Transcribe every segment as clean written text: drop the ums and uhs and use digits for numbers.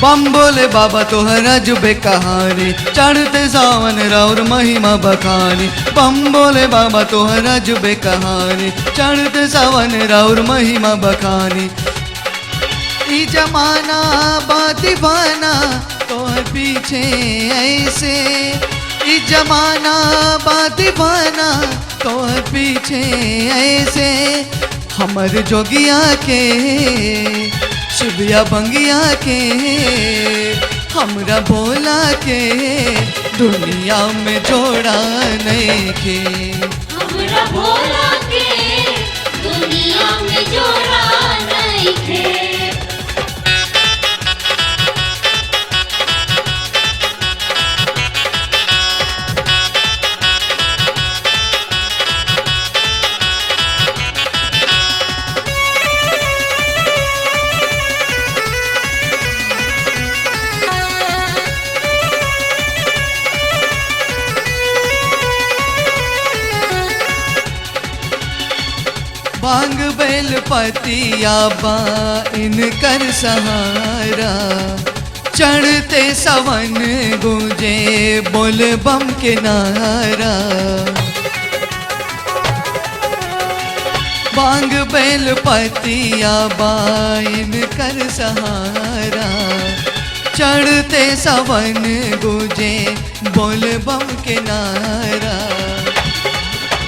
बम बोले बाबा तोहर अजबे कहानी, चढ़ते सावन राउर महिमा बखानी। बम बोले बाबा तोहर अजबे कहानी, चढ़ते सावन राउर महिमा बखानी। ई जमाना बा दीवाना तोहर पीछे ऐसे, ई जमाना बा दीवाना तोहर पीछे ऐसे। हमर जोगिया के शिविया बंगिया के, हमरा भोला के दुनिया में जोड़ा नइखे। हमरा भोला के दुनिया में जोड़ा नइखे। बांग बेल पतिया बा इनकर सहारा, चढ़ते सवन गूंजे बोल बम के नारा। बांग बेल पतिया बा इनकर सहारा, चढ़ते सवन गूंजे बोल बम के नारा।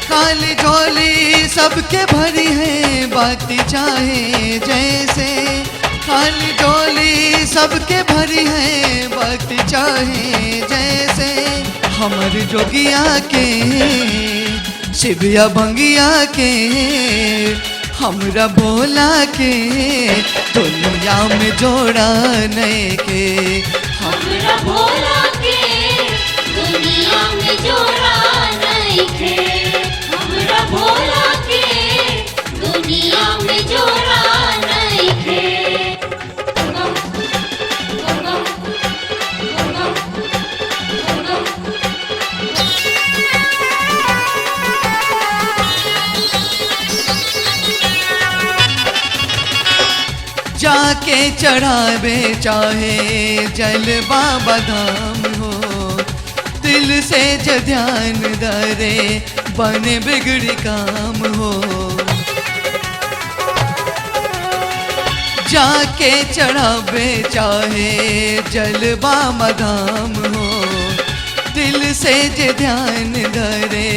खाली झोली सबके भरी है बाती चाहे जैसे, खाली झोली सबके भरी है बाती चाहे जैसे। हमर जोगिया के शिविया भंगिया के, हमरा भोला के दुनिया में जोड़ा नइखे। हमरा भोला के दुनिया में जोड़ा नइखे। हमरा भोला के दुनिया में जोड़ा नइखे। जाके चढ़ावे चाहे जल बाबा धाम हो, दिल से ज ध्यान धरे बने बिगड़ी काम हो। जाके चढ़ावे चाहे जल बाबा धाम हो, दिल से ज ध्यान धरे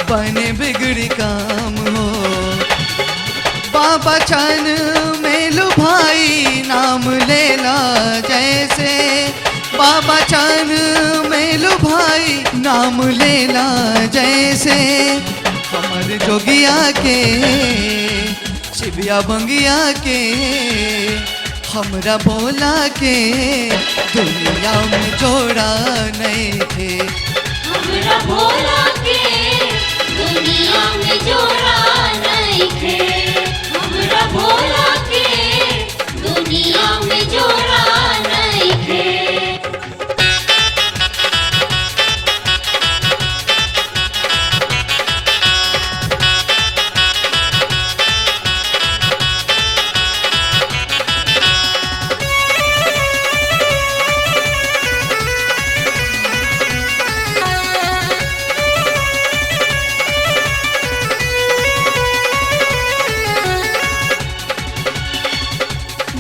बने बिगड़ी काम हो। बाबा चन मेलु भाई नाम लेला जैसे, बाबा चन मेलु भाई नाम लेला जैसे। हमर जोगिया के शिविया भंगिया के, हमरा भोला के दुनिया में जोड़ा नइखे। हमरा भोला के दुनिया में जोड़ा नइखे। हमरा भोला के दुनिया में जोड़ा नइखे।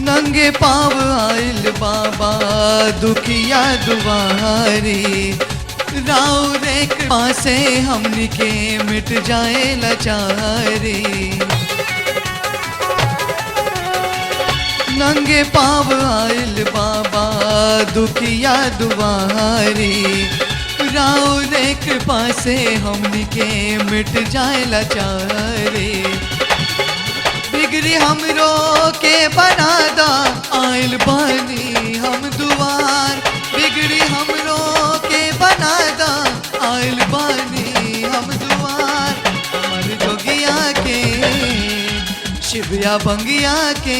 नंगे पाव आइल बाबा दुखिया दुआरी, राव रेख पासे हमनी के मिट जाए लाचारी। नंगे पाव आइल बाबा दुखिया दुआरी, राव रेख पासे हमनी के मिट जाए लाचारी। बिगड़ी हमरो के बना दा आइल बानी हम दुआर, बिगड़ी हमरो के बना दा आइल बानी हम दुआर। हमर जोगिया के शिविया भंगिया के,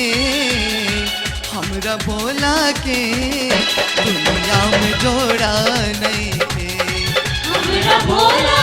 हमरा भोला के दुनिया में जोड़ा नइखे। हमरा भोला